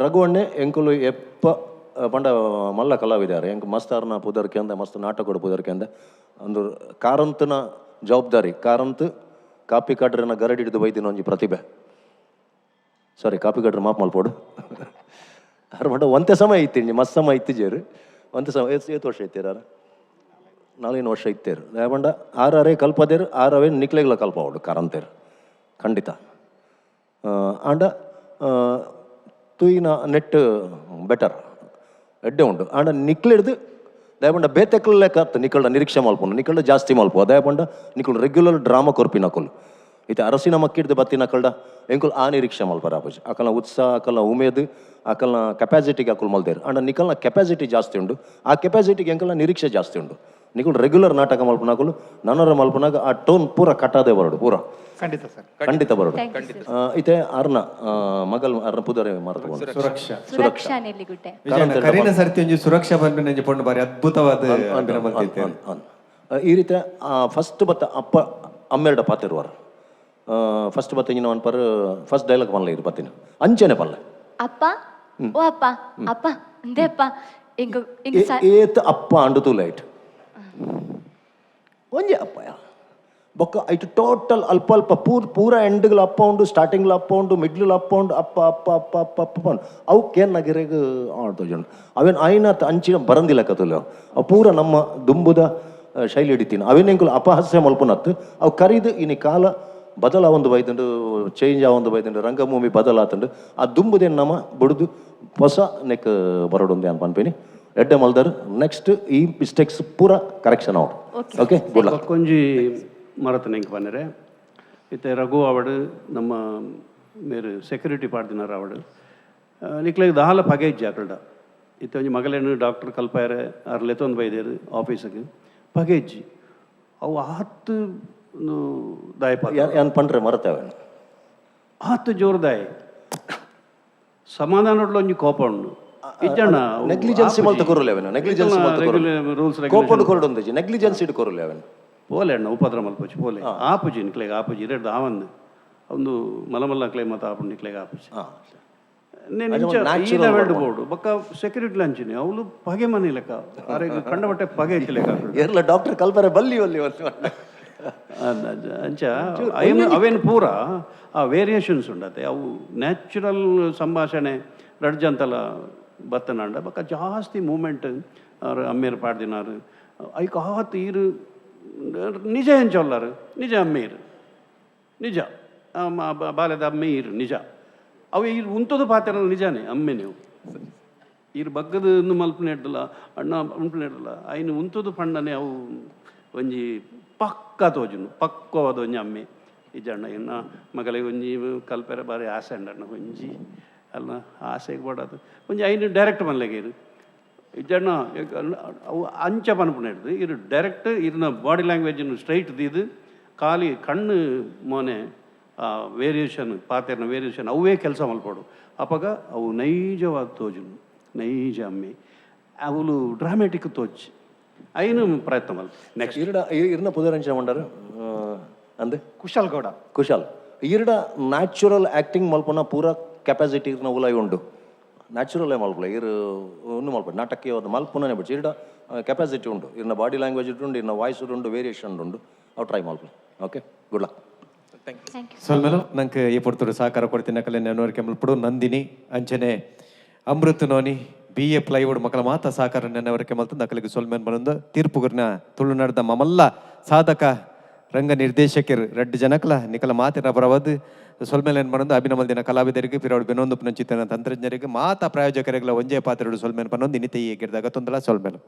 L: ರಘು ಅಣ್ಣೆ ಎಂಕುಲು ಎಪ್ಪ ಪಂಡ ಮಲ್ಲ ಕಲಾವಿದಾರೆ ಎಂಕ್ ಮಸ್ತ್ ಅರ್ನ ಪುದರ್ ಕೇಂದ ಮಸ್ತ್ ನಾಟಕಡು ಪುದರ್ ಕೇಂದ ಅಂದು ಕಾರಂತನ ಜವಾಬ್ದಾರಿ ಕಾರಂತ್ ಕಾಪಿ ಕಾಡ್ರನ ಗರಡಿ ಹಿಡಿದು ಬೈದಿನ ಒಂಜಿ ಪ್ರತಿಭೆ. ಸಾರಿ ಕಾಪಿ ಕಾಡ್ರ ಮಾಪ್ ಮಲ್ಪೋಡು ಅರ್ ಪಂಡ ಒಂತೆ ಸಮಯ ಇತ್ತಿ ಮಸ್ತ್ ಸಮಯ ಇತ್ತಿಜೇರು ಒಂತೆ ಸಮಯ ಏತ್ ವರ್ಷ ಇತ್ತೀರ ನಾಲ್ಕೈದು ವರ್ಷ ಇತ್ತೇರು ಪಂಡ ಆರಾರೇ ಕಲ್ಪದೇರು ಆರವೇ ನಿಕ್ಲೆಗ್ಲ ಕಲ್ಪವಡು ಕಾರಂತೇರು ಖಂಡಿತ. ಆಂಡ ತೂಯಿನ ನೆಟ್ ಬೆಟರ್ ಎಡ್ಡೆ ಉಂಡು ಆಂಡ ನಿಕ್ಲೆಡ್ದು ದಯಪಂಡ ಬೇತೆಕ್ಲ ಲೆಕ್ಕ ನಿಕ್ಕಲ್ಡ ನಿರೀಕ್ಷೆ ಮಲ್ಪುಂಡು ನಿಕ್ಕಲ್ಡ ಜಾಸ್ತಿ ಮಲ್ಪು ದಯಪಂಡ ನಿಕ್ಕಳು ರೆಗ್ಯುಲರ್ ಡ್ರಾಮಾ ಕೊರ್ಪಿನಕುಲು ಇತ್ತೆ ಅರಸಿನ ಮಕ್ಕಿಡ್ದು ಬತ್ತಿನಕಲ್ಡ ಎಂಕುಲು ಆ ನಿರೀಕ್ಷೆ ಮಲ್ಪರ ಆಪುಜಿ ಅಕಲ್ನ ಉತ್ಸಾಹ ಅಕಲ್ನ ಉಮೇದ್ ಅಕಲ್ನ ಕೆಪಾಸಿಟಿಗೆ ಅಕುಲು ಮಲ್ದೇರು ಆಂಡ ನಿಕಲ್ನ ಕೆಪಾಸಿಟಿ ಜಾಸ್ತಿ ಉಂಡು ಆ ಕೆಪಾಸಿಟಿಗೆ ಎಂಕಲ್ನ ನಿರೀಕ್ಷೆ ಜಾಸ್ತಿ ಉಂಡು ನಿಕುಲು ರೆಗ್ಯುಲರ್ ನಾಟಕ ಮಲ್ಪುನಕುಲು ನನರ ಮಲ್ಪುನಾಗ ಆ ಟೋನ್ ಪೂರ ಕಟ್ಟಾದೆ ಬರಡು ಪೂರ
H: ಖಂಡಿತ ಸರ್
L: ಖಂಡಿತ ಬರಡು. ಇತ್ತೆ ಅರ್ನ ಮಗಲ್ ಅರ್ನ ಪುದರೆ ಮರತು
B: ಸುರಕ್ಷಾ
F: ಸುರಕ್ಷಾ ನೆಲ್ಲಿಗುಡ್ಡೆ.
B: ಕರಿನ ಸರ್ತಿ ಒಂಜಿ ಸುರಕ್ಷಾ ಬಂದ್ಬಿನ ಪೊಣ್ಣು ಬಾರಿ ಅದ್ಭುತವಾದ.
L: ಈ ರೀತಿ ಫಸ್ಟ್ ಬತ್ತ ಅಪ್ಪ ಅಮ್ಮೆರಡ ಪಾತಿರುವರು ಫಸ್ಟ್ ಬತ್ತ ಇಂಜಿನ one per first dialogue ಪನ್ಲೆ ಇದು ಬತ್ತಿನ ಅಂಚೆನೆ ಪನ್ಲೆ
F: ಅಪ್ಪ ಓ ಅಪ್ಪ ಅಪ್ಪ ಅಂದೆ ಅಪ್ಪ ಇಂಗು
L: ಏತ್ ಅಪ್ಪ ಅಂಡು ತೂ ಲೈಟ್ ಒಂಜಿ ಅಪ್ಪ ಬೊಕ್ಕ ಐಟ್ ಟೋಟಲ್ ಅಲ್ಪ ಅಲ್ಪ ಪೂರ ಎಂಡ್ಗಳ ಅಪ್ಪ ಉಂಡು ಸ್ಟಾರ್ಟಿಂಗ್ಲ ಅಪ್ಪ ಉಂಡು ಮಿಡ್ಲ್ ಅಪ್ಪ ಉಂಡು ಅಪ್ಪ ಅಪ್ಪ ಅಪ್ಪ ಅಪ್ಪ ಅಪ್ಪ ಉಂಡು ಅವು ಕೇರ್ನಗಿರೆಗ್ ಆಡ್ತೋಜುಂಡು ಅವೇನು ಆಯ್ನಾತ್ ಅಂಚಿನ ಬರಂದಿಲ್ಲ ಕತುಲ ಅವು ಪೂರ ನಮ್ಮ ದುಂಬುದ ಶೈಲಿ ಹಿಡಿತೀನಿ ಅವೇನು ಎಂಕುಲು ಅಪಹಾಸ್ಯ ಮಲ್ಪುನತ್ತು ಅವು ಕರಿದು ಇನಿ ಕಾಲ ಬದಲಾವೊಂದು ಬೈದುಂಡು ಚೇಂಜ್ ಆವೊಂದು ಬೈದುಂಡು ರಂಗಭೂಮಿ ಬದಲಾತುಂಡು ಆ ದುಂಬುದೇನು ನಮ್ಮ ಬುಡುದು ಹೊಸ ನೆಕ್ ಬರೋಡುಂದೆ ಅನ್ಪನ್ಪಿನಿ ಪನ್ಪಿನಿ ಎಡ್ಡೆ ಮಲ್ದರ್ ನೆಕ್ಸ್ಟ್ ಈ ಮಿಸ್ಟೇಕ್ಸ್ ಪೂರ correction out. Okay good luck.
K: ಬೊಕ್ಕೊಂಜಿ ಮರತ ನೆಂಕ್ ಪನ್ನೆರೆ ಇತ್ತೆ ರಘು ಅವಡು ನಮ್ಮ ಮೇರು ಸೆಕ್ಯೂರಿಟಿ ಪಾಡ್ದಿನಾರ್ ಅವಡು ನಿಕ್ಲೆಗ್ ದಾಲ ಪಗೆ ಇಜ್ಜಿ ಅಕಲ್ಡ ಇತ್ತೆ ಒಂಜಿ ಮಗಲೇನು ಡಾಕ್ಟರ್ ಕಲ್ಪಾಯರೆ ಆರ್ ಲೆತ್ತೊಂದು ಬೈದೇರು ಆಫೀಸಿಗೆ ಪಗೆ ಇಜ್ಜಿ ಅವು ಆತ್ ದಾಯ
L: ಯಾನ್ ಪಂಡ್ರೆ ಮರತೇವೆ
K: ಆತ್ ಜೋರು ದಾಯ ಸಮಾಧಾನ ಒಂಜಿ ಕೋಪ ಉಂಡು ಇಜ್ಜಣ್ಣ
L: ನೆಗ್ಲಿಜೆನ್ಸಿ ಮಲ್ತ ಕೊರುಲೆ ನೆಗ್ಲಿಜೆನ್ಸಿ ಮಲ್ತ
K: ರೂಲ್ಸ್
L: ಕೋಪಡು ಕೊರಡೊಂದಜಿ ನೆಗ್ಲಿಜೆನ್ಸಿ ಇಡ್ ಕೊರುಲೆ ಅವೆನ್
K: ಪೋಲೆ ಅಣ್ಣ ಉಪದ್ರ ಮಲ್ಪೊಚ್ಚಿ ಪೋಲೆ ಆಪುಜಿ ನಿಕ್ಲೆಗ್ ಆಪುಜಿ ಇರೆಡ್ದ್ ಆವಂದ್ ಒಂದು ಮಲ ಮಲ್ಲ ಕ್ಲೇ ಮತ ಆಪುಂಡು ನಿಕ್ಲೆಗ್ ಆಪುಜಿ ವೆಲ್ಡ್ ಬೋರ್ಡು ಬೊಕ್ಕ ಸೆಕ್ಯೂರಿಟಿ ಲಂಚಿನಿ ಅವಳು ಪಗೆ ಮನೆ ಲೆಕ್ಕ ಆರೆಗ್ ಕಂಡಬಟ್ಟೆ ಪಗೆ ಇತ್ತಿ ಲೆಕ್ಕ
L: ಏರ್ಲ ಡಾಕ್ಟರ್ ಕಲ್ಪರೆ ಬಲ್ಲಿ ಒಲ್ಲಿ
K: ಅಂಚ ಅವೇನು ಅವೇನು ಪೂರ ಆ ವೇರಿಯೇಷನ್ಸ್ ಉಂಡತೆ ಅವು ನ್ಯಾಚುರಲ್ ಸಂಭಾಷಣೆ ರಡ್ಜಂತಲ ಬತ್ತನಾಂಡ ಬೊಕ್ಕ ಜಾಸ್ತಿ ಮೂಮೆಂಟ್ ಆರು ಅಮ್ಮೇರು ಪಾಡ್ದಿನಾರು. ಐಕ್ ಆತ್ ಈರು ನಿಜ ಎಂಚೊಲ್ಲಾರು ನಿಜ ಅಮ್ಮೇರು ನಿಜ ಬಾಲ್ಯದ ಅಮ್ಮೆ ಈರು ನಿಜ. ಅವು ಈರು ಉಂತದ ಪಾತ್ರ ನಿಜಾನೇ ಅಮ್ಮೆ ನೀವು. ಈರು ಬಗ್ಗದ ಮಲ್ಪನೆ ಇಡ್ದಲ್ಲ ಅಣ್ಣ ಮಲ್ಪನೆ ಇಡ್ದಲ್ಲ ಐನು ಉಂತದ ಪಂಡನೆ ಅವು ಒಂಜಿ ಪಕ್ಕ ತೋಜುನು ಪಕ್ವವಾದ ಒಂಜಿ ಅಮ್ಮೆ. ಇಜ್ಜಣ್ಣ ಇನ್ನ ಮಗಲಿಗೆ ಒಂಜಿ ಕಲ್ಪೆರೆ ಬಾರಿ ಆಸೆ ಉಂಡಣ್ಣ ಒಂಜಿ ಅಲ್ಲ ಆಸೆಗೆ ಬೋಡಾದ್ ಒಂಜಿ ಐನು ಡೈರೆಕ್ಟ್ ಮಲ್ಲೆಗೆ ಇರು. ಇಜ್ಜಣ್ಣ ಅವು ಅಂಚ ಪನ್ಪುನ ಹಿಡ್ದು ಇರು ಡೈರೆಕ್ಟ್ ಇರ್ನ ಬಾಡಿ ಲ್ಯಾಂಗ್ವೇಜನ್ನು ಸ್ಟ್ರೈಟ್ ದೀದು ಖಾಲಿ ಕಣ್ಣು ಮೋನೆ ವೇರಿಯೇಷನ್ ಪಾತೆರ್ನ ವೇರಿಯೇಷನ್ ಅವೇ ಕೆಲಸ ಮಲ್ಪಡು. ಅಪಗ ಅವು ನೈಜವಾದ ತೋಜುನು ನೈಜ ಅಮ್ಮೆ ಅವಳು ಡ್ರಾಮ್ಯಾಟಿಕ್ ತೋಚ್ ಐನು ಪ್ರಯತ್ನ ಮಲ್ಪ. ನೆಕ್ಸ್ಟ್
L: ಇರಡ ಇರ್ನ ಪುದರಂಚ ಮಂಡಾರ ಅಂದೆ
H: ಕುಶಾಲ್ ಗೌಡ.
L: ಕುಶಾಲ್ ಈರ್ಡ ನ್ಯಾಚುರಲ್ ಆ್ಯಕ್ಟಿಂಗ್ ಮಲ್ಪನ ಪೂರ ಕೆಪಾಸಿಟಿ ಇರ್ನ ಉಲಾಯಿ ಉಂಡು. ನ್ಯಾಚುರಲ್ ಮಲ್ಪಲ ಇರು ಉಂಡು ಮಲ್ಪ ನಾಟಕೀಯವಾದ ಮಲ್ಪುನೇ ಬಿಡ್ಚಿ ಇರ್ಡ ಕೆಪಾಸಿಟಿ ಉಂಡು. ಇರ್ನ ಬಾಡಿ ಲ್ಯಾಂಗ್ವೇಜ್ ಉಂಡು, ಇರ್ನ ವಾಯ್ಸ್ ಉಂಡು, ವೇರಿಯೇಷನ್ ಉಂಡು. ಅವು ಟ್ರೈ ಮಲ್ಪಲ. Okay, good luck.
B: ಸೊಲ್ಮೆಲು ನಂಗೆ ಈ ಪೊರ್ತುಡು ಸಹಕಾರ ಕೊಡ್ತೀನಿ ಕಲೆ ನೆನವರಿಕೆ ಮಲ್ಪಡು ನಂದಿನಿ ಅಂಚನೆ ಅಮೃತ ನೋನಿ ಬಿ ಎ ಪ್ಲೈವುಡ್ ಮಕ್ಕಳ ಮಾತ ಸಹಕಾರ ನೆನವರಿಕೆ ಮಲ್ತಂದು ಅಕಲಿಗೆ ಸೊಲ್ಮೆನ್ ಬಂದು ತೀರ್ಪುಗುರ್ನ ತುಳುನಾಡ್ದ ಮಮಲ್ಲ ಸಾಧಕ ರಂಗ ನಿರ್ದೇಶಕರು ರಡ್ಡು ಜನಕಲ ನಿಕಲ ಮಾತಿನ ಬರವದ್ ಸೊಲ್ಮೆಲ್ ಏನ್ ಪನೊಂದು ಅಭಿನಮಲ್ ದಿನ ಕಲಾವಿದರಿಗೆ ಪಿರೋಡ್ ಬೆನೊಂದು ಪುನಂಚಿತನ ತಂತ್ರಜ್ಞರಿಗೆ ಮಾತಾ ಪ್ರಾಯೋಜಕರಿಗಳ ಒಂಜೇ ಪಾತ್ರಡು ಸೊಲ್ಮೆನ್ ಪನೊಂದು ಇನ್ನಿತ ಈ ಗಿರ್ದಾಗ ತೊಂದಲ ಸೊಲ್ಮೆಲು.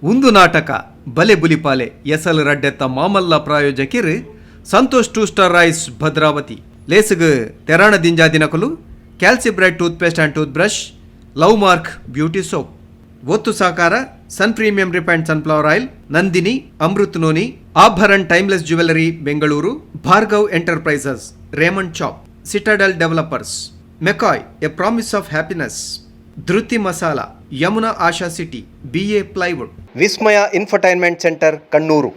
M: ಒಂದು ನಾಟಕ ಬಲೆ ಬುಲಿಪಾಲೆ ಎಸಲ್ ರಡ್ಡೆತ್ತ ಮಾಮಲ್ಲ ಪ್ರಾಯೋಜಕಿರು Santosh two star rice Bhadravati ಲೇಸುಗು ತೆರಾಣ ದಿಂಜಾ ದಿನಕಲು Calcibright toothpaste and tooth brush love mark beauty soap ಒತ್ತು ಸಾಕಾರ Sun premium refined sunflower oil Nandini Amrit noni Abharan timeless jewellery Bengaluru Bhargav enterprises Raymond chop citadel developers McCoy a promise of happiness Dhriti masala Yamuna Asha city BA plywood
B: Vismaya infotainment centre Kannur.